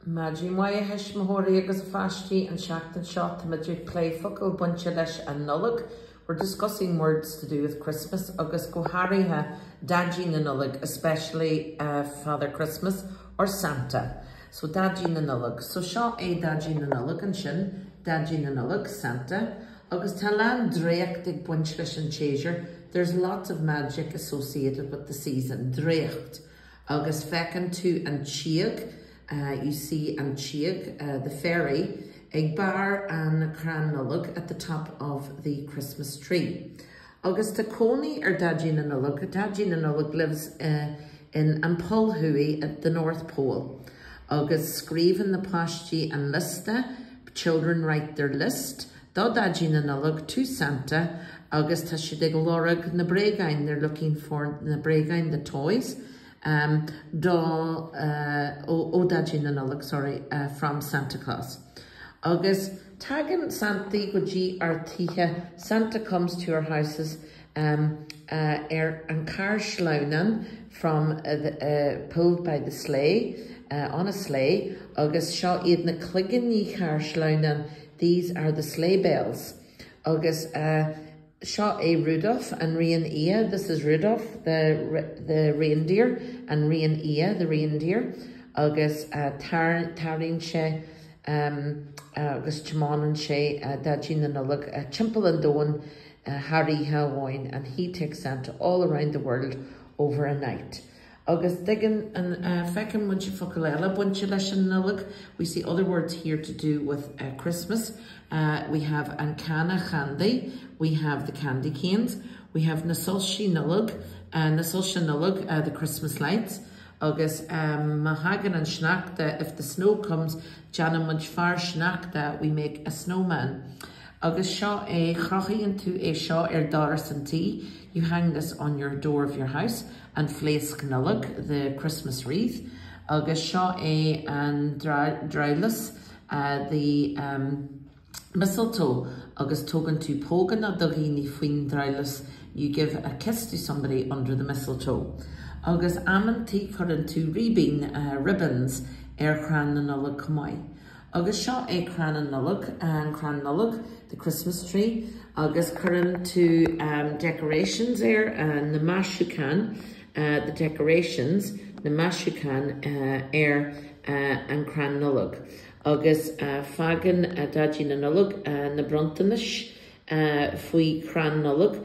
Maidin mhaith a thuismitheoirí agus a pháistí, an seachtain seo táimid ag plé focail bainte leis an Nollaig, we're discussing words to do with Christmas agus go háirithe Daidí na Nollag, especially Father Christmas or Santa. So Daidí na Nollag. So seo é Daidí na Nollag ansin, Daidí na Nollag, Santa, agus tá a lán draíocht ag baint leis an tséasúr, there's lots of magic associated with the season, draíocht. Agus feiceann tú an tsíog, you see an tsíog, the fairy, ag barr an chrann Nollag, at the top of the Christmas tree. Agus tá cónaí ar Daidí na Nollag, Daidí na Nollag lives in an Pol Thuaidh, at the North Pole. Agus scríobhann na páistí an liosta, children write their list, do Dhaidí na Nollag, to Santa, agus tá siad ag lorg na bréagáin, they're looking for na bréagáin, the toys, um, do, uh, ó, ó Dhaidí na Nollag, sorry, uh, from Santa Claus. Agus tagann Santaí go dtí ár dtithe, Santa comes to our houses, um, uh, ar an carr sleamhnán, from uh, the, uh, pulled by the sleigh, uh, on a sleigh, agus seo iad na cloiginí charr sleamhnáin, These are the sleigh bells. Agus seo é Rudolph, an ríon fhia, this is Rudolph, the the reindeer, an ríon fhia, the reindeer, agus tarraingíonn sé agus tiomáineann sé Daidí na Nollag timpeall an domhain thar oíche amháin, and he takes Santa all around the world over a night. Agus tuigeann an, feiceann muid focail eile bainte leis an Nollaig, we see other words here to do with Christmas, we have an canna chandaí, we have the candy canes, we have na soilsí Nollag, na soilse Nollag, the Christmas lights, agus má thagann an sneachta, if the snow comes, déanann muid fear sneachta, we make a snowman. Agus seo é, crochann tú é seo ar doras an tí, you hang this on your door of your house, an phléasc Nollag, the Christmas wreath, agus seo é an drabhlás, the mistletoe, agus tugann tú póganna do dhaoine faoin drabhlás, you give a kiss to somebody under the mistletoe. Agus amantaí cuireann tú ribín, ribbons, ar chrann na Nollag chomh maith. Agus seo é crann na Nollag, an crann Nollag, the Christmas tree, agus cuireann tú decorations air, na maisiúcháin, the decorations, na maisiúcháin ar an crann Nollag. Agus fágann Daidí na Nollag na bronntanais faoi chrann Nollag,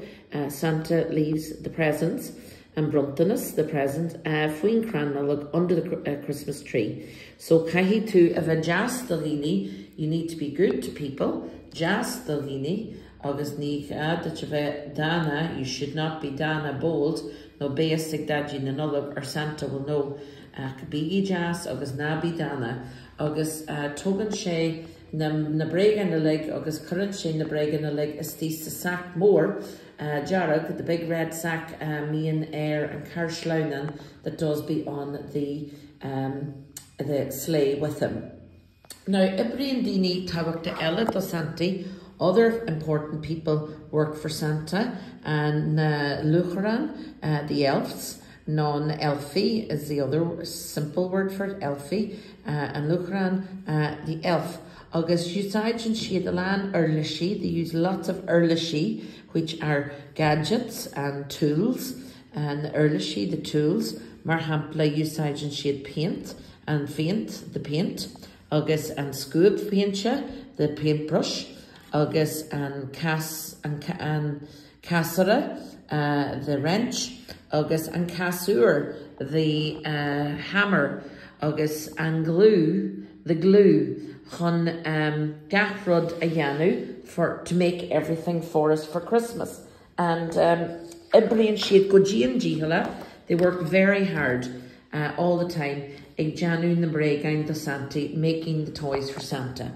Santa leaves the presents, an bronntanas, the present, faoin chrann Nollag, under the Christmas tree. So caithfidh tú a bheith deas do dhaoine, you need to be good to people, deas do dhaoine, agus ní gá duit a bheith dána, you should not be dána, bold, nó beidh fhios ag Daidí na Nollag or Santa will know, ach bígí deas agus ná bí dána. Agus tógann sé na na bréagáin uilig agus cuireann sé na bréagáin uilig istigh sa sac mór dearg, the big red sack a mbíonn ar an carr sleamhnán that does be on the um the sleigh with him. Now oibríonn daoine tábhachta eile do Santaí, other important people work for Santa, na luachráin, the elves, nó na elfí is the other simple word for it, elfí, an luachrán, the elf. Agus úsáideann siad a lán uirlisí, they use lots of uirlisí, which are gadgets and tools, na uirlisí, the tools, mar shampla úsáideann siad péint, an phéint, the paint, agus an scuab phéinte, the paintbrush, agus an cas, an, an, casaire, the wrench, agus an casúr, the hammer, agus an gliú, the glue, chun gach rud a dhéanamh for, to make everything for us for Christmas. And oibríonn siad go dian dícheallach, they work very hard all the time, ag déanamh na mbréagáin do Santaí, making the toys for Santa.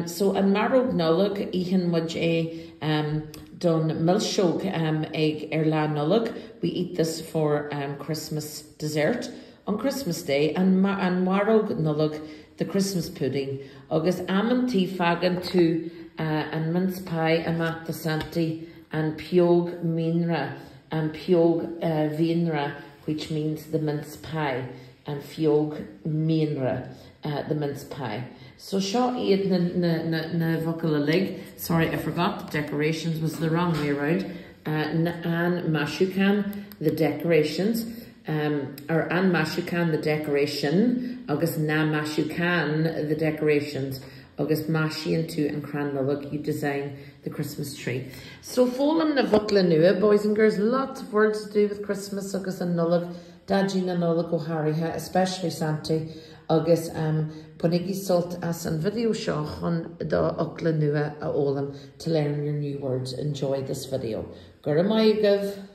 So an maróg Nollag, itheann muid é don milseog ag ar Lá Nollag, we eat this for Christmas dessert on Christmas Day, an an mharóg Nollag, the Christmas pudding, agus amantaí fágann tú an mince pie amach do Santaí, an pióg mianra, an pióg mhianra which means the mince pie. An phióg mianra, the mince pie. So seo iad na na na na bhfocail uilig, sorry I forgot, decorations was the wrong way around, an maisiúchán, the decorations, um, or an maisiúchán, the decoration, agus na maisiúcháin, the decorations, agus maisíonn tú an crann Nollag, you design the Christmas tree. So foghlaim na bhfocla nua, boys and girls, lots of words to do with Christmas agus an Nollaig, Daidí na Nollag go háirithe, especially Santy, agus bainigí sult as an video seo chun do fhocla nua a fhoghlaim to learn your new words. Enjoy this video. Go raibh maith agaibh!